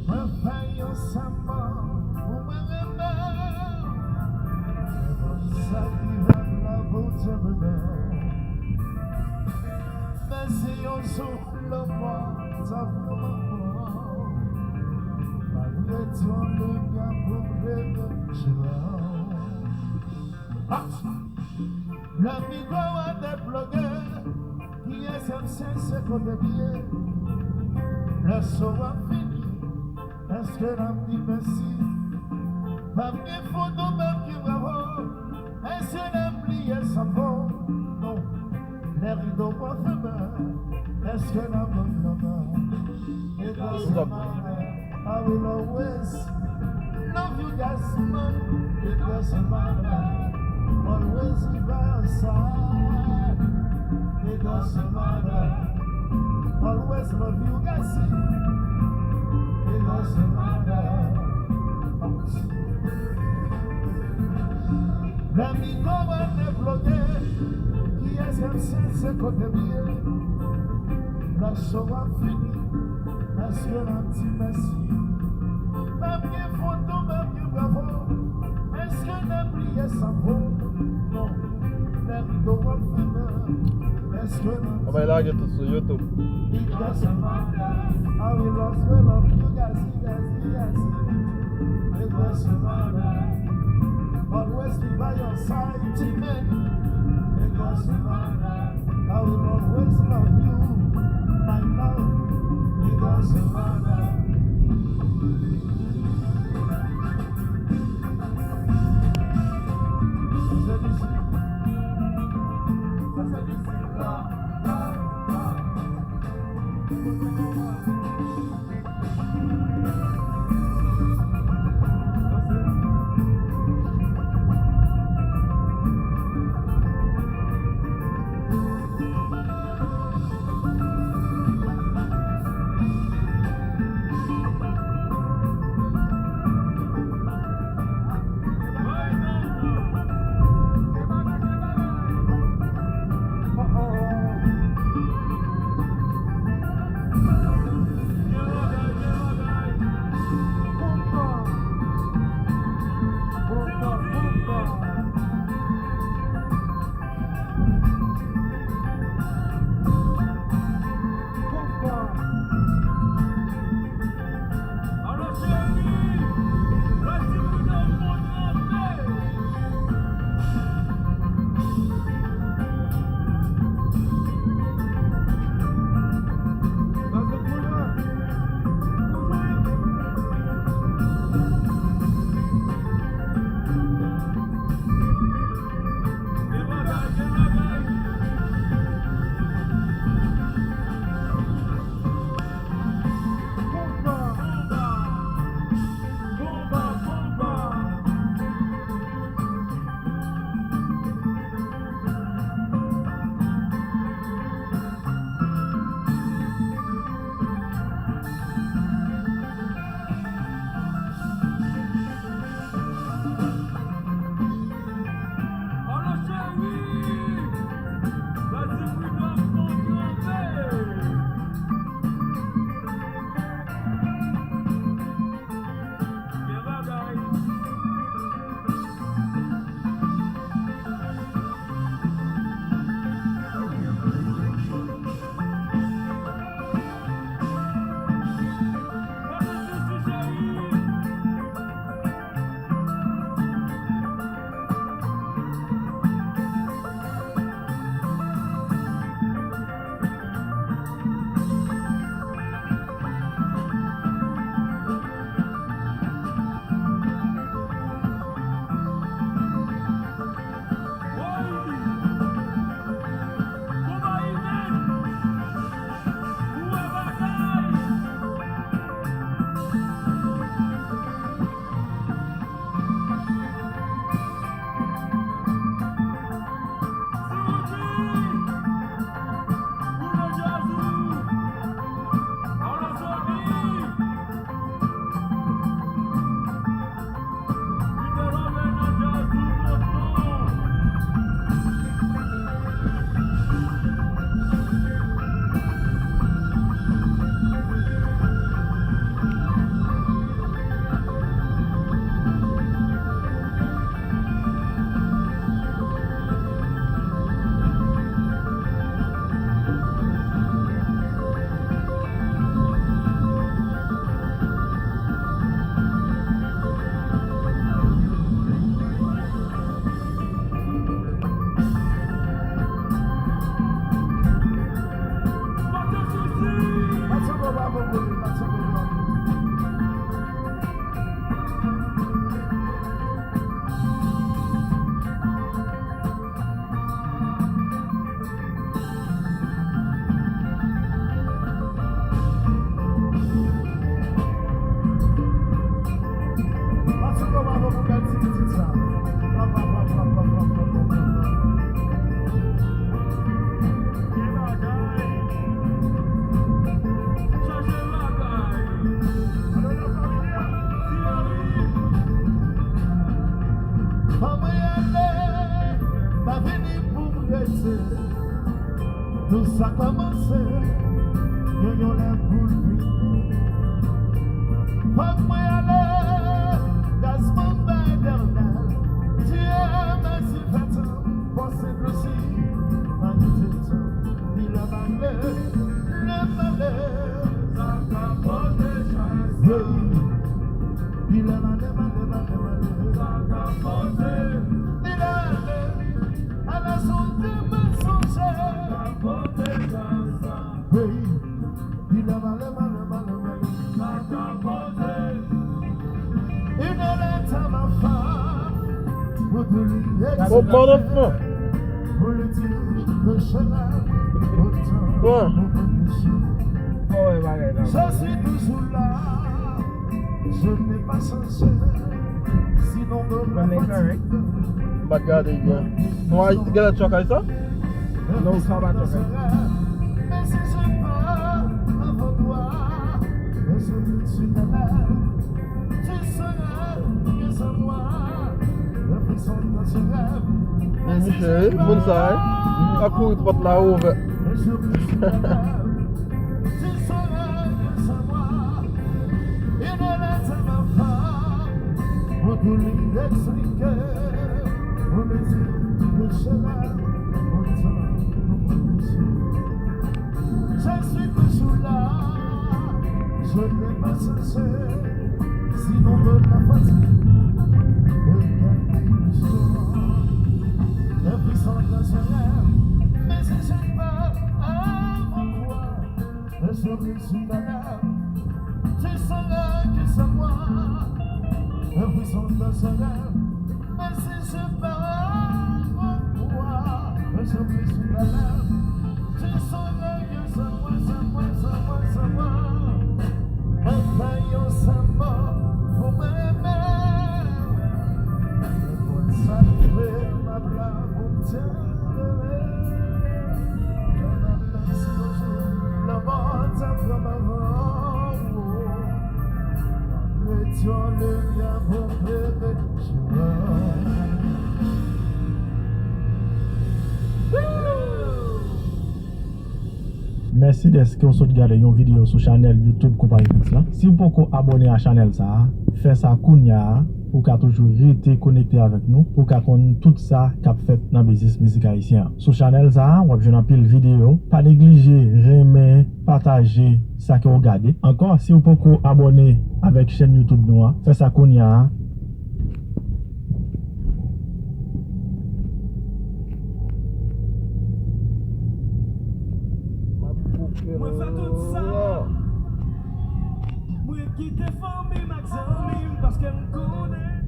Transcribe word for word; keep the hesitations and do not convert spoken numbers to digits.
Mwen fè yon sèman pou mwen renmen. Sa ki rèv la pou te renmen. Men si yon jou lanmò ta pran mwen, malgre tout limyè pou m renmen. Lè mikwo a debloke, kiyès M C se kote m ye? Lè show a fini, èske n ap di mèsi? P ap gen foto, p ap gen bravo. Èske n ap bliye sa fò? Non. Lè rido a fèmen, èske n ap ban m lanmen? It doesn't matter. I will always love you guys, man. It doesn't matter. Always be by your side. It doesn't matter. Always love you guys. It doesn't matter. Lè mikwo a debloke, kiyès M C se kote m ye? Lè show a fini, èske n ap di mèsi? M ap gen foto, m ap gen bravo. Èske n ap bliye sa fò? Non. Lè rido a fèmen, èske n ap... Anbay lage tout sou YouTube. It doesn't matter. I will always love you guys, you guys, you guys. It doesn't matter. Always be by your side, T-Man. It doesn't matter. I will always love you, my love. It doesn't matter. Bravo pou li, Mathieu Benoît. Mathieu, bravo pou bèl ti pitit sa. Bravo, bravo, bravo. Ki bagay! Chaje bagay! Ann ale, la famille! Ann mwen ale, pa vini pou m rete. Tout sa kòmanse, gen yon lè pou l fini. Fòk mwen ale, gaz mwen bay Bènèl. Dye mèsi, fè tan m pase dousi. Malè, malè, malè. Sa ka pote chans. Hey. Malè, malè, malè, malè, malè. Sa ka pote. Malè, malè. Ala sonje mwen sonje. Peyi, li lè malè, malè, malè, malè. Inoleta ma femme, pour te lui expliquer, pour lui dire que je l'aime autant. Je suis toujours là. Je n'ai pas changé. Sinon, me... M pa t gade byen. Non, ay, gade chak ay sa? Non, sa pa chak ay. Mais si je pars avant toi, je ne suis pas là. Tu sauras que sans moi, la personne ne sera. Men misye, wi, moun sa, wi. Ap kouri pòt la ouvè. Je ne suis pas là. Tu sauras que sans moi, il ne laisse ma femme. Pour te lui expliquer, pour lui dire que je l'aime autant. Je suis toujours là, je n'ai pas changé. Sinon, de la fatigue, de quelle illusion. Le puissant de ce rêve, mais je suis pas avant toi. Je suis tout à l'heure. Tu sauras que c'est moi. Le puissant de ce rêve, mais si je pars, je suis tout à l'heure. Tu sauras que c'est moi, c'est moi, c'est moi, c'est moi. Mwen fè yon sèman pou mwen renmen. Mwen konn sa k fè m ap la pou m tèlere. Mwen ap danse yon jou lanmò t ap pran m avan ou. M ap ret yon limyè pou klere jou an. Mèsi dèske w sot gade yon videyo sou chanèl YouTube Konpayi Beats lan. Si w poko abòne a chanèl sa a, fè sa kounye a, pou w ka toujou rete konekte avèk nou, pou w ka konn tout sa k ap fèt nan biznis mizik ayisyen an. Sou chanèl sa a, w ap jwenn anpil videyo. Pa neglije renmen, pataje sa ke w gade. Ankò, si w poko abòne avèk chèn YouTube nou an, fè sa kounye a. Mwen fè tout sa. Mwen kite fanmi m ak zanmi m paske m konnen